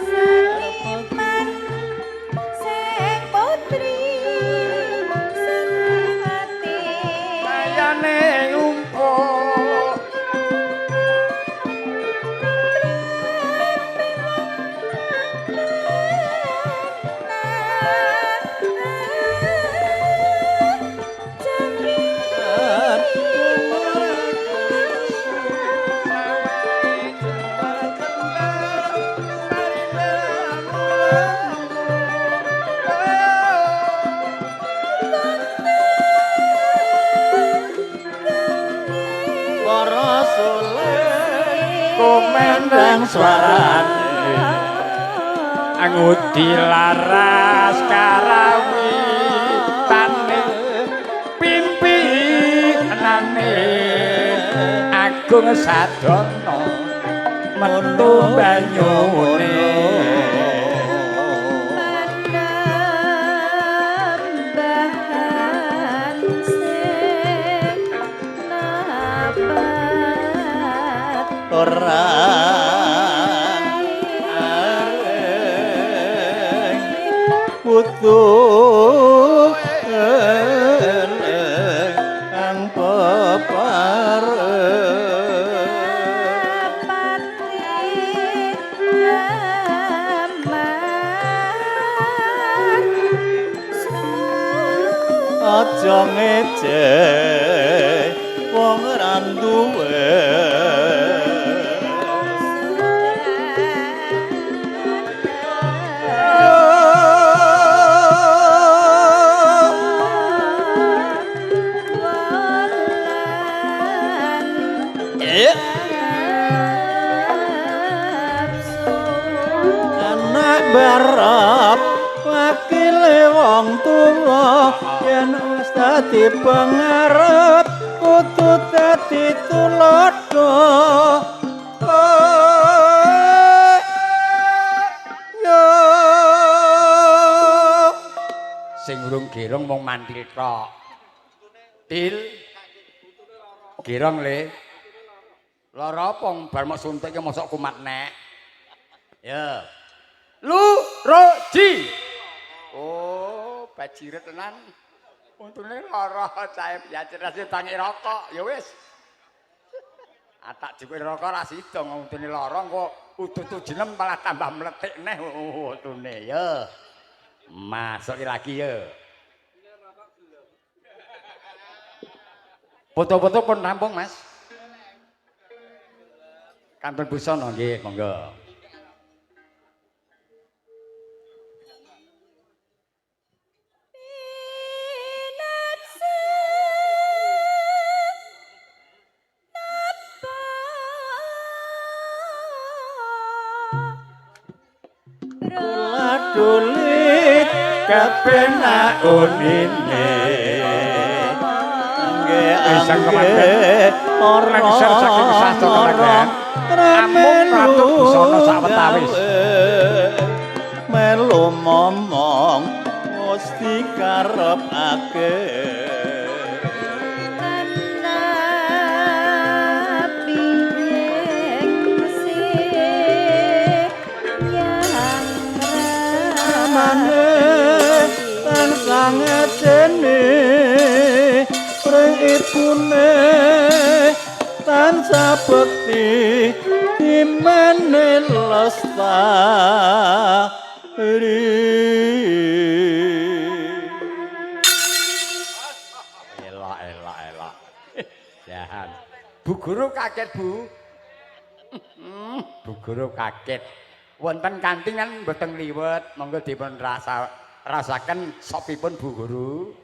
Seniman sing putri senengati Kayane ngumpul Para soleh Kumendang suarane Angudi laras karawitane pimpinane Agung Sadono metu banyune Panembahan sing napat ora areng putu eleng ang pepareng Pati amar aja ngece wong ra duwe. Anak barep wakile wong tuwa yen wis dadi pengarep kudu dadi tulodo. Yo. Sing urung gerong mung mantil tok. Til. Gerong le. Lara apa bar mok suntik ki mosok kumat nek. Ya. Lu ro ji. Oh, bajire tenan. Untune lara cae ya cerdas tangi rokok. Ya wis. Atak jupuk rokok ra sida untune lara engko ututu jenem malah tambah mletik neh untune ya. Masuk lagi ya. Foto-foto pun rampung, Mas. Kantun busana nggih, monggo. Dulit Kepenak unine. Nggih Isang kemanten. ora Lengser saking sastra kemagan. Amung ratu busana sawetawis. Melu momong mesti karepake. Ramane tansah ngecene pring ibune tansah bekti dimene lestari. Elok, elok, elok. Jahan. Bu guru kaget, Bu. Bu guru kaget. Wonten kantin kan mboten liwet, monggo dipun rasaken sopipun Bu guru.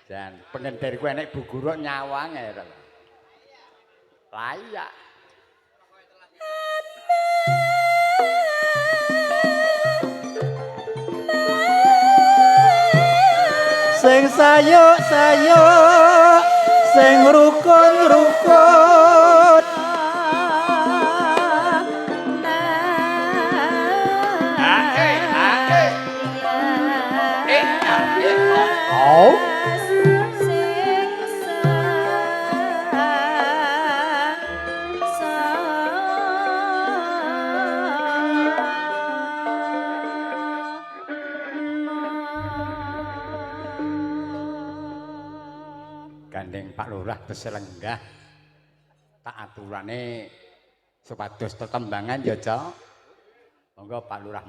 Jan, pengendir ku enek Bu guru nyawang ae to. Layak. Sing sayuk-sayuk, sing rukun-rukun. Ake, ake. Eh, ake. Oh. Sing Gandeng Pak Lurah teselenggah. Tak aturane supados tetembangan ya, Cok. Monggo, Pak Lurah.